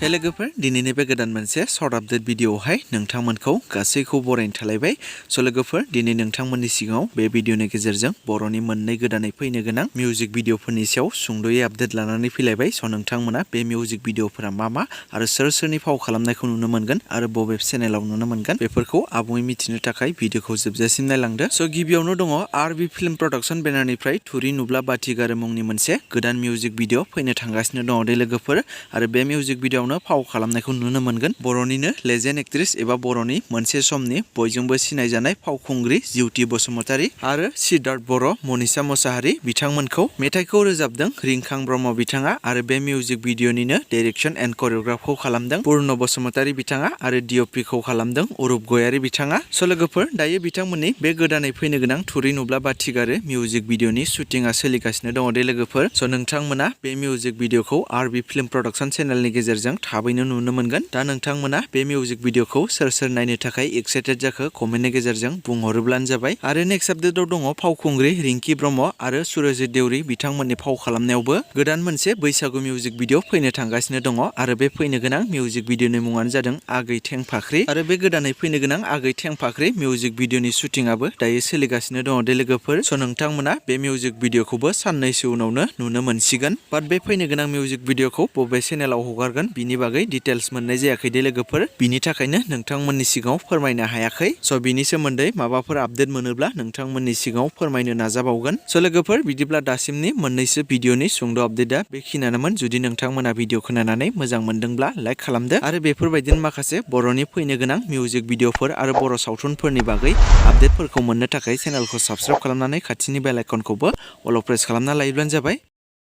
हे लोगोफोर दिनैनि बे गोदान मोनसे सर्ट आपडेट भिडिअआवहाय नोंथांमोनखौ गासैखौ बरायनो थालायबाय। स' लोगोफोर दिनै नोंथांमोननि सिगाङाव बे भिडिअनि गेजेरजों बर'नि मोननै गोदानै फैनो गोनां मिउजिक भिडिअफोरनि सायाव सुंद'यै आपडेट लानानै फैलायबाय। स' नोंथांमोना बे मिउजिक भिडिअफोरा मा आरो सोर फाव खालामनायखौ नुनो मोनगोन आरो बबे चेनेलाव नुनो मोनगोन बेफोरखौ आबुङै मिथिनो थाखाय भिडिअखौ जोबजासिम नायलांदो। स' गिबियावनो दङ आरबि फिल्म प्रडाक्शन बेनारनिफ्राय तुरि नुब्ला बाति गारो मुंनि मोनसे गोदान मिउजिक भिडिअ फैनो थांगासिनो दङ दे लोगोफोर। आरो बे मिउजिक भिडिअआवनो फाव खालामनायखौ नुनो मोनगोन बर'निनो लेजेन्ड एक्ट्रेस एबा बर'नि मोनसे समनि बयजोंबो सिनायजानाय फावखुंग्रि जिउति बसुमतारी आरो सिद्धार्थ बर' मनीषा मोसाहारि बिथांमोनखौ। मेथाइखौ रोजाबदों रिंखां ब्रह्म बिथाङा आरो बे मिउजिक भिडिअनिनो डाइरेक्शन एन्ड करिय'ग्राफखौ खालामदों पूर्ण बसुमतारी बिथाङा आरो डिअपिखौ खालामदों अरुप गयारी बिथाङा। स' लोगोफोर दायो बिथांमोननि बे गोदानै फैनो गोनां तुरि नुब्ला बाति गारो मिउजिक भिडिअनि शुटिंआ सोलिगासिनो दङ दे लोगोफोर। स' नोंथांमोना बे मिउजिक भिडिअखौ आरबि फिल्म प्रडाक्शन चेनेलनि गेजेरजों थाबैनो नुनो मोनगोन। दा नोंथांमोना बे मिउजिक भिडिअखौ सोर नायनो थाखाय एक्साइटेड जाखो कमेन्टनि गेजेरजों बुंहरोब्लानो जाबाय। आरो नेक्स्ट आपडेटआव दङ फावखुंग्रि रिंकि ब्रह्म आरो सुरजित देउरि बिथांमोननि फाव खालामनायावबो गोदान मोनसे बैसागु मिउजिक भिडिअ फैनो थांगासिनो दङ आरो बे फैनो गोनां मिउजिक भिडिअनि मुङानो जादों आगै थें फाख्रि। आरो बे गोदानै फैनो गोनां आगै थें फाख्रि मिउजिक भिडिअनि शुटिंआबो दायो सोलिगासिनो दङ दे लोगोफोर। स' नोंथांमोना बे मिउजिक भिडिअखौबो साननैसो उनावनो नुनो मोनसिगोन। बाट बे फैनो गोनां मिउजिक भिडिअखौ बबे चेनेलाव हगारगोन बिनि बागै डिटेल्स मोननाय जायाखै दे लोगोफोर। बिनि थाखायनो नोंथांमोननि सिगाङाव फोरमायनो हायाखै। स' बिनि सोमोन्दै माबाफोर आपडेट मोनोब्ला नोंथांमोननि सिगाङाव फोरमायनो नाजाबावगोन। स' लोगोफोर बिदिब्ला दासिमनि मोननैसो भिडिअनि सुंद' आपडेटआ बेखिनियानोमोन। जुदि नोंथांमोना भिडिअखौ नायनानै मोजां मोनदोंब्ला लाइक खालामदो आरो बेफोरबायदिनो माखासे बर'नि फैनो गोनां मिउजिक भिडिअफोर आरो बर' सावथुनफोरनि बागै आपडेटफोरखौ मोननो थाखाय चेनेलखौ साबस्क्राइब खालामनानै खाथिनि बेल आइकनखौबो अल प्रेस खालामना लायोब्लानो जाबाय।